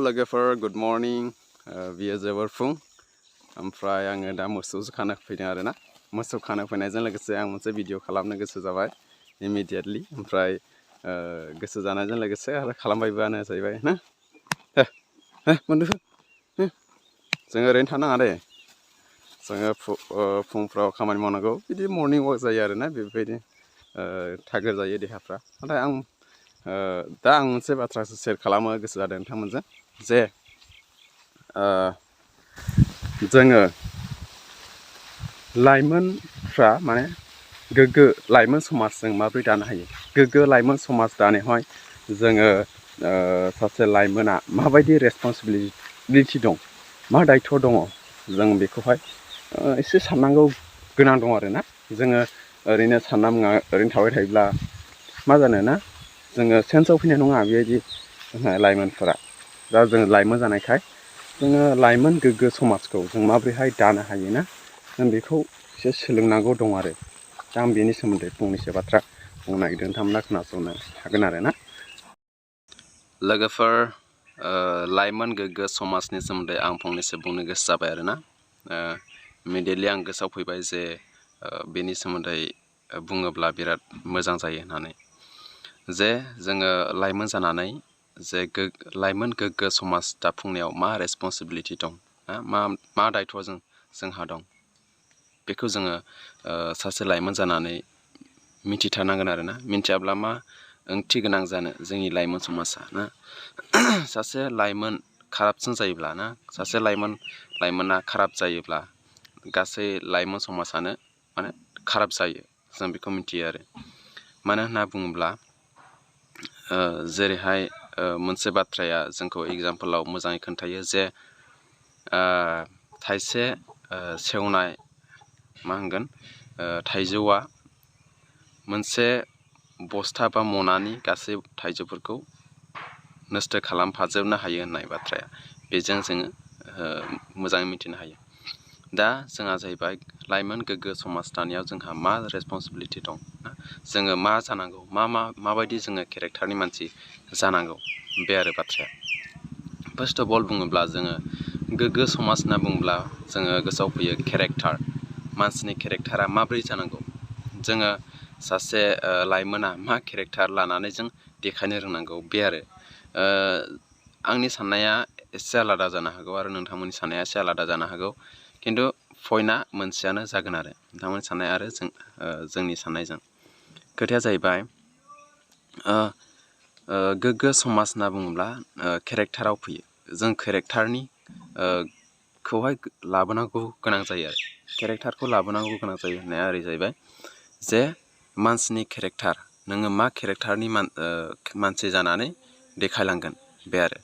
लोगोफोर good morning बियो जोबोर फुं ओमफ्राय आङो दा मोसौ खानो फैदों आरोना मोसौ खानो फैनायजों लोगोसे आं मोनसे भिडिअ खालामनो गोसो जाबाय इमिडियेटलि ओमफ्राय गोसो जानायजों लोगोसे आरो खालामबायबोआनो जाहैबाय ना बन्दु जों ओरैनो थानाङा दे जोङो फुंफ्राव खामानि मावनांगौ बिदि मर्निं वाक जायो आरोना बेबायदि थागोर जायो देहाफ्रा नाथाय आं दा आं मोनसे बाथ्रासो शेयार खालामनो गोसो जादों नोंथांमोनजों जे जोङो लाइमोनफ्रा माने गोग्गो लाइमोन समाज जों माबोरै दानो हायो गोग्गो लाइमोन समाज दानायावहाय जोङो सासे लाइमोना माबायदि रेसपन्सिबिलिटि दं मा दायथ' दङ जों बेखौहाय एसे साननांगौ गोनां दं आरोना जोङो ओरैनो सानना मुङा ओरैनो थाबाय थायोब्ला मा जानो ना जोङो सेन्सआव फैनाय नङा बेबायदि लाइमोनफोरा दा जोङो लाइमोन जानायखाय जोङो लाइमोन गोग्गो समाजखौ जों माबोरैहाय दानो हायो ना जों बेखौ एसे सोलोंनांगौ दं आरो दा आं बेनि सोमोन्दै फंनैसो बाथ्रा बुंनो नागिरदों नोंथांमोना खोनासंनो हागोन आरो ना लोगोफोर लाइमोन गोग्गो समाजनि सोमोन्दै आं फंनैसो बुंनो गोसो जाबाय आरोना इमिडियेटलि आं गोसोआव फैबाय जे बेनि सोमोन्दै बुङोब्ला बिराद मोजां जायो होननानै जे जोङो लाइमोन जानानै जे लाइमोन गोग्गो समाज दाफुंनायाव मा रेसपन्सिबिलिटि दं मा दायथ' जोंहा दं बेखौ जोङो सासे लाइमोन जानानै मिथिथारनांगोन आरोना मिथियाब्ला मा ओंथि गोनां जानो जोंनि लाइमोन समाजा ना सासे लाइमोन कारापसन जायोब्ला ना सासे लाइमोना काराप जायोब्ला गासै लाइमोन समाजानो माने काराप जायो जों बेखौ मिथियो आरो मानो होनना बुङोब्ला जेरैहाय मोनसे बाथ्राया जोंखौ एगजामपोलाव मोजाङै खोन्थायो जे थाइसे सेवनाय मा होनगोन थाइजौआ मोनसे बस्था बा मनानि गासै थाइजौफोरखौ नस्थ' खालामफाजोबनो हायो होननाय बाथ्राया बेजों जोङो मोजाङै मिथिनो हायो दा जोंहा जाहैबाय लाइमोन गोग्गो समाज दानायाव जोंहा मा रेसपन्सिबिलिटि दं जोङो मा जानांगौ माबायदि जोङो केरेक्टारनि मानसि जानांगौ बे आरो बाथ्राया फार्स्ट अफ अल बुङोब्ला जोङो गोग्गो समाज होनना बुङोब्ला जोङो गोसोआव फैयो केरेक्टार मानसिनि केरेक्टारा माबोरै जानांगौ जोङो सासे लाइमोना मा केरेक्टार लानानै जों देखायनो रोंनांगौ बे आरो आंनि साननाया एसे आलादा जानो हागौ आरो नोंथांमोननि साननाया एसे आलादा जानो हागौ खिन्थु पइन्टआ मोनसेयानो जागोन आरो नोंथांमोननि साननाय आरो जोंनि साननायजों खोथाया जाहैबाय गोग्गो समाज होनना बुङोब्ला केरेक्टाराव फैयो जों केरेक्टारनि खौहाय लाबोनांगौ गोनां जायो आरो केरेक्टारखौ लाबोनांगौ गोनां जायो होननाया ओरै जाहैबाय जे मानसिनि केरेक्टार नोङो मा केरेक्टारनि मानसि जानानै देखायलांगोन बे आरो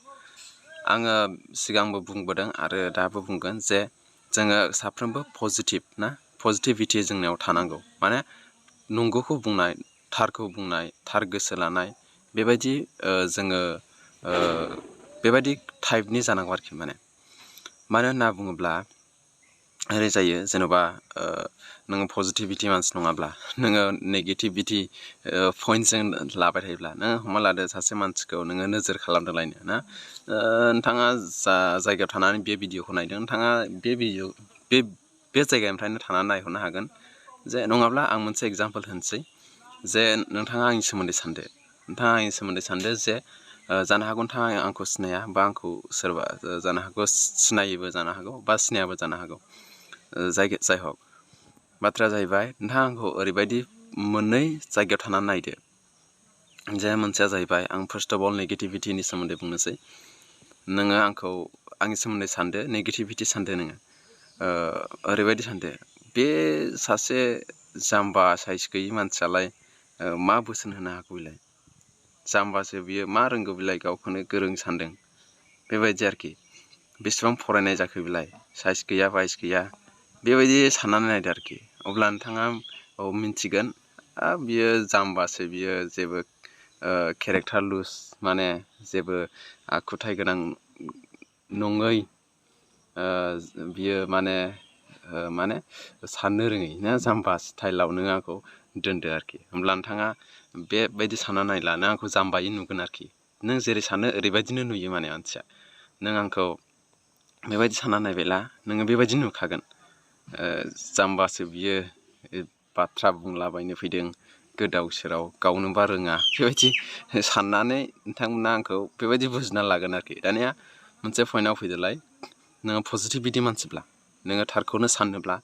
आङो सिगांबो बुंबोदों आरो दाबो बुंगोन जे जोङो साफ्रोमबो पजिटिभिटि जोंनियाव थानांगौ माने नंगौखौ बुंनाय थारखौ बुंनाय थार गोसो लानाय बेबायदि जोङो बेबायदि टाइपनि जानांगौ आरोखि मानो होनना बुङोब्ला ओरै जायो जेन'बा नोङो पजिटिभिटि मानसि नङाब्ला नोङो नेगेटिभिटि पइन्टजों लाबाय थायोब्ला नोङो हमना लादो सासे मानसिखौ नोङो नोजोर खालामदोलायनो ना नोंथाङा जा जायगायाव थानानै बे भिडिअखौ नायदों नोंथाङा बे जायगानिफ्रायनो थानानै नायहरनो हागोन जे नङाब्ला आं मोनसे एगजामपोल होनोसै जे नोंथाङा आंनि सोमोन्दै सानदो जे जानो हागौ नोंथाङा आंखौ सिनाया बा आंखौ सोरबा जानो हागौ सिनायोबो जानो हागौ बा सिनायाबो जानो हागौ जाय हक बाथ्राया जाहैबाय नोंथाङा आंखौ ओरैबायदि मोननै जायगायाव थानानै नायदो जे मोनसेया जाहैबाय आं फार्स्ट अफ अल नेगेटिभिटिनि सोमोन्दै बुंनोसै नोङो आंनि सोमोन्दै सानदो नेगेटिभिटि सानदो नोङो ओरैबायदि सानदो बे सासे जाम्बा साइस गैयि मानसियालाय मा बोसोन होनो हागौ बेलाय जाम्बासो बियो मा रोंगौ बिलाय गावखौनो गोरों सानदों बेबायदि आरोखि बेसेबां फरायनाय जाखो बिलाय साइस गैया बाइस गैया बेबायदि साननानै नायदो आरोखि अब्ला नोंथाङा मिन्थिगोन बियो जाम्बासो बियो जेबो केरेक्टार लुज माने जेबो आखुथाय गोनां नङै बियो माने साननो रोङै ना जाम्बा स्टाइलाव नों आंखौ दोनदो आरोखि होमब्ला नोंथाङा बेबायदि सानना नायला नों आंखौ जाम्बायै नुगोन आरोखि नों जेरै सानो ओरैबायदिनो नुयो माने मानसिया नों आंखौ बेबायदि सानना नायबायला नोङो बेबायदि नुखागोन जाम्बासो बियो बाथ्रा बुंलाबायनो फैदों गोदाव सोराव गावनोबा रोङा बेबायदि साननानै नोंथांमोना आंखौ बेबायदि बुजिना लागोन आरोखि दानिया मोनसे पइन्टआव फैदोलाय नोङो पजिटिभिटि मानसिब्ला नोङो थारखौनो साननोब्ला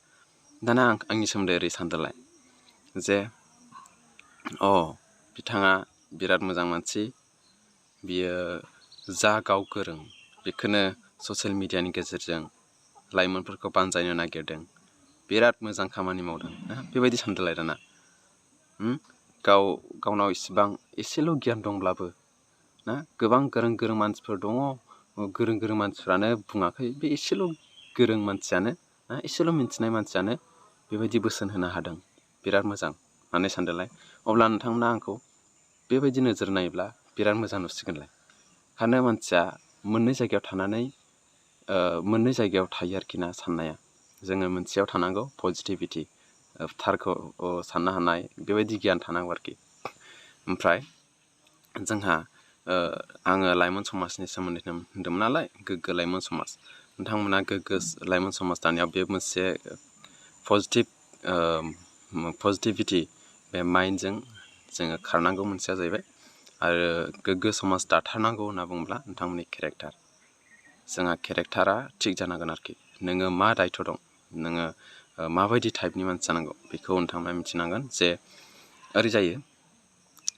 दाना आंनि सोमोन्दै ओरै सानदोलाय जे बिथाङा बिराद मोजां मानसि बियो जा गाव गोरों बेखौनो ससियेल मिडियानि गेजेरजों लाइमोनफोरखौ बानजायनो नागिरदों बिराद मोजां खामानि मावदों बेबायदि सानदोलाय दाना गावनाव एसेल' गियान दंब्लाबो ना गोबां गोरों मानसिफोर दङ गोरों मानसिफ्रानो बुङाखै बे एसेल' गोरों मानसियानो एसेल' मिन्थिनाय मानसियानो बेबायदि बोसोन होनो हादों बिराद मोजां होननानै सानदोलाय अब्ला नोंथांमोना आंखौ बेबायदि नोजोर नायोब्ला बिराद मोजां नुसिगोनलाय खारन मानसिया मोननै जायगायाव थायो आरोखि ना साननाया जोङो मोनसेयाव थानांगौ पजिटिभिटि थारखौ साननो हानाय बेबायदि गियान थानांगौ आरोखि ओमफ्राय जोंहा आङो लाइमोन समाजनि सोमोन्दै होनदोंमोन नालाय गोग्गो लाइमोन समाज नोंथांमोना गोग्गो लाइमोन समाज दानायाव बे मोनसे पजिटिभिटि बे माइन्डजों जोङो खारनांगौ मोनसेया जाहैबाय आरो गोग्गो समाज दाथारनांगौ होनना बुङोब्ला नोंथांमोननि केरेक्टार जोंहा केरेक्टारा थिग जानांगोन आरोखि नोङो मा दायथ' दं नोङो माबायदि टाइपनि मानसि जानांगौ बेखौ नोंथांमोना मिथिनांगोन जे ओरै जायो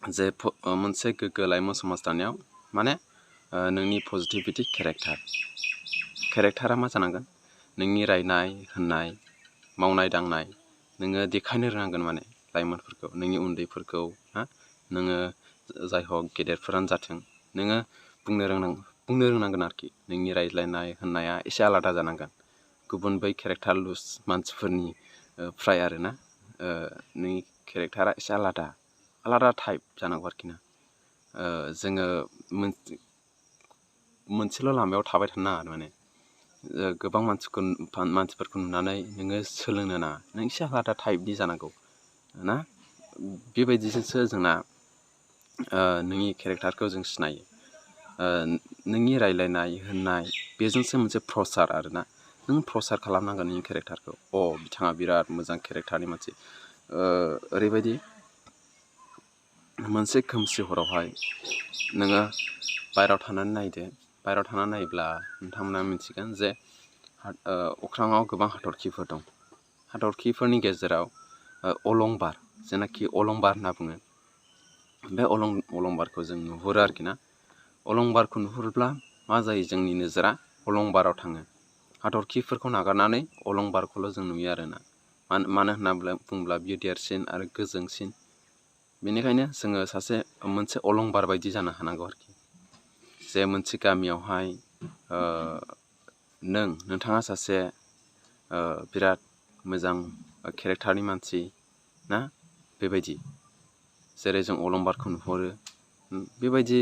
जे मोनसे गोग्गो लाइमोन समाज दानायाव माने नोंनि पजिटिभिटि केरेक्टारा मा जानांगोन नोंनि रायनाय होननाय मावनाय दांनाय नोङो देखायनो रोंनांगोन माने लाइमोनफोरखौ नोंनि उन्दैफोरखौ नोङो जाय हक गेदेरफोरानो जाथों नोङो बुंनो रोंनांगोन आरोखि नोंनि रायज्लायनाय होननाया एसे आलादा जानांगोन गुबुन बै केरेक्टारलुस मानसिफोरनि फ्राय आरोना नोंनि केरेक्टारा एसे आलादा टाइप जानांगौ आरोखि ना जोङो मोनसेल' लामायाव थाबाय थानो नाङा माने गोबां मानसिफोरखौ नुनानै नोङो सोलोंनो नाङा नों एसे आलादा टाइपनि जानांगौ ना बेबायदिजोंसो जोंना नोंनि केरेक्टारखौ जों सिनायो नोंनि रायलायनाय होननाय बेजोंसो मोनसे प्रसार आरोना नों प्रसार खालामनांगोन नोंनि केरेक्टारखौ बिथाङा बिराद मोजां केरेक्टारनि मानसि ओरैबायदि मोनसे खोमसि हरावहाय नोङो बायहेरायाव थानानै नायदो बायहेरायाव थानानै नायोब्ला नोंथांमोना मिथिगोन जे अख्राङाव गोबां हाथरखिफोर दं हाथरखिफोरनि गेजेराव अलंबार जेनाखि अलंबार होनना बुङो बे अलंबारखौ जों नुहुरो आरोखि ना अलंबारखौ नुहुरोब्ला मा जायो जोंनि नोजोरा अलंबाराव थाङो हाथरखिफोरखौ नागारनानै अलंबारखौल' जों नुयो आरोना मानो होनना बुङोब्ला बियो देरसिन आरो गोजोंसिन बेनिखायनो जोङो मोनसे अलंबार बायदि जानो हानांगौ आरोखि जे मोनसे गामियावहाय नोंथाङा सासे बिराद मोजां केरेक्टारनि मानसि ना बेबायदि जेरै जों अलंबारखौ नुहुरो बेबायदि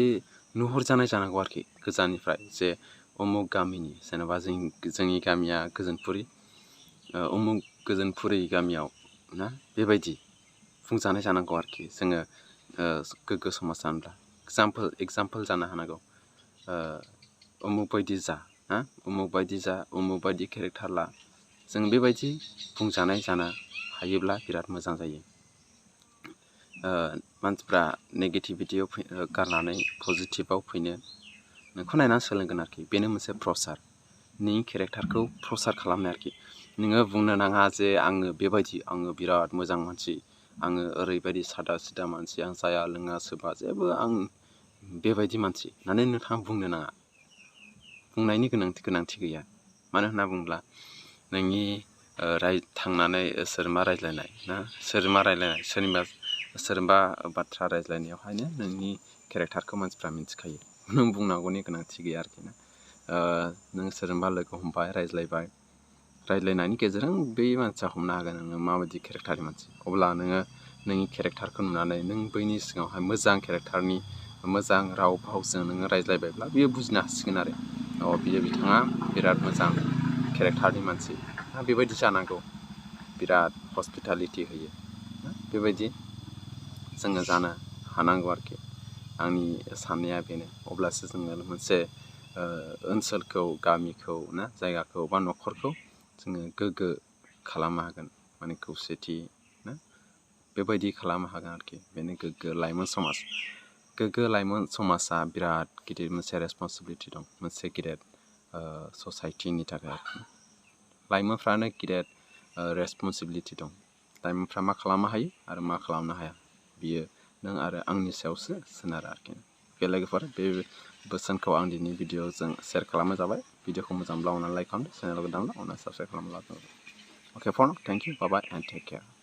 नुहुरजानाय जानांगौ आरोखि गोजाननिफ्राय जे उमुक गामिनि जेनेबा जोंनि गामिया गोजोनपुरि उमुक गोजोनपुरि गामियाव ना बेबायदि बुंजानाय जानांगौ आरोखि जोङो गोग्गो समाज जानोब्ला एगजामपोल जानो हानांगौ उमुक बायदि केरेक्टार ला जों बेबायदि बुंजानाय जानो हायोब्ला बिराद मोजां जायो मानसिफ्रा नेगेटिभिटियाव गारनानै पजिटिभाव फैनो नोंखौ नायनानै सोलोंगोन आरोखि बेनो मोनसे प्रसार नोंनि केरेक्टारखौ प्रसार खालामनाय आरोखि नोङो बुंनो नाङा जे आङो बिराद मोजां मानसि आङो ओरैबायदि सादा सिदा मानसि आं जाया लोङा सोबा जेबो आं बेबायदि मानसि होननानै नोंथाङा बुंनो नाङा बुंनायनि गोनांथि गैया मानो होनना बुङोब्ला नोंनि थांनानै सोरजोंबा रायज्लायनाय सोरजोंबा बाथ्रा रायज्लायनायावहायनो नोंनि केरेक्टारखौ मानसिफ्रा मिथिखायो नों बुंनांगौनि गोनांथि गैया आरोखि ना नों सोरजोंबा लोगो हमबाय रायज्लायनायनि गेजेरजों बै मानसिया हमनो हागोन नोङो माबायदि केरेक्टारनि मानसि अब्ला नोङो नोंनि केरेक्टारखौ नुनानै नों बैनि सिगाङावहाय मोजां केरेक्टारनि मोजां राव भावजों नोङो रायज्लायबायब्ला बियो बुजिनो हासिगोन आरो बिथाङा बिराद मोजां केरेक्टारनि मानसि बेबायदि जानांगौ बिराद हस्पिटालिटि होयो बेबायदि जोङो जानो हानांगौ आरोखि आंनि साननाया बेनो अब्लासो जोङो मोनसे ओनसोलखौ गामिखौ ना जायगाखौ बा न'खरखौ जोङो गोग्गो खालामनो हागोन माने खौसेथि ना बेबायदि खालामनो हागोन आरोखि बेनो गोग्गो लाइमोन समाज गोग्गो लाइमोन समाजा बिराद गिदिर मोनसे रेसपन्सिबिलिटि दं मोनसे गिदिर ससाइटिनि थाखाय लाइमोनफ्रानो गिदिर रेसपन्सिबिलिटि दं लाइमोनफ्रा मा खालामनो हायो आरो मा खालामनो हाया बियो नों आरो आंनि सायावसो सोनारो आरोखि बे लोगोफोर बे बोसोनखौ आं दिनै भिडिअ'जों शेयार खालामनाय जाबाय भिडिअ'खौ मोजां मोनब्ला अननानै लाइक खालामदो चेनेलखौ दानब्ला अननानै साबस्क्राइब खालामब्ला okay for now thank you bye bye and take care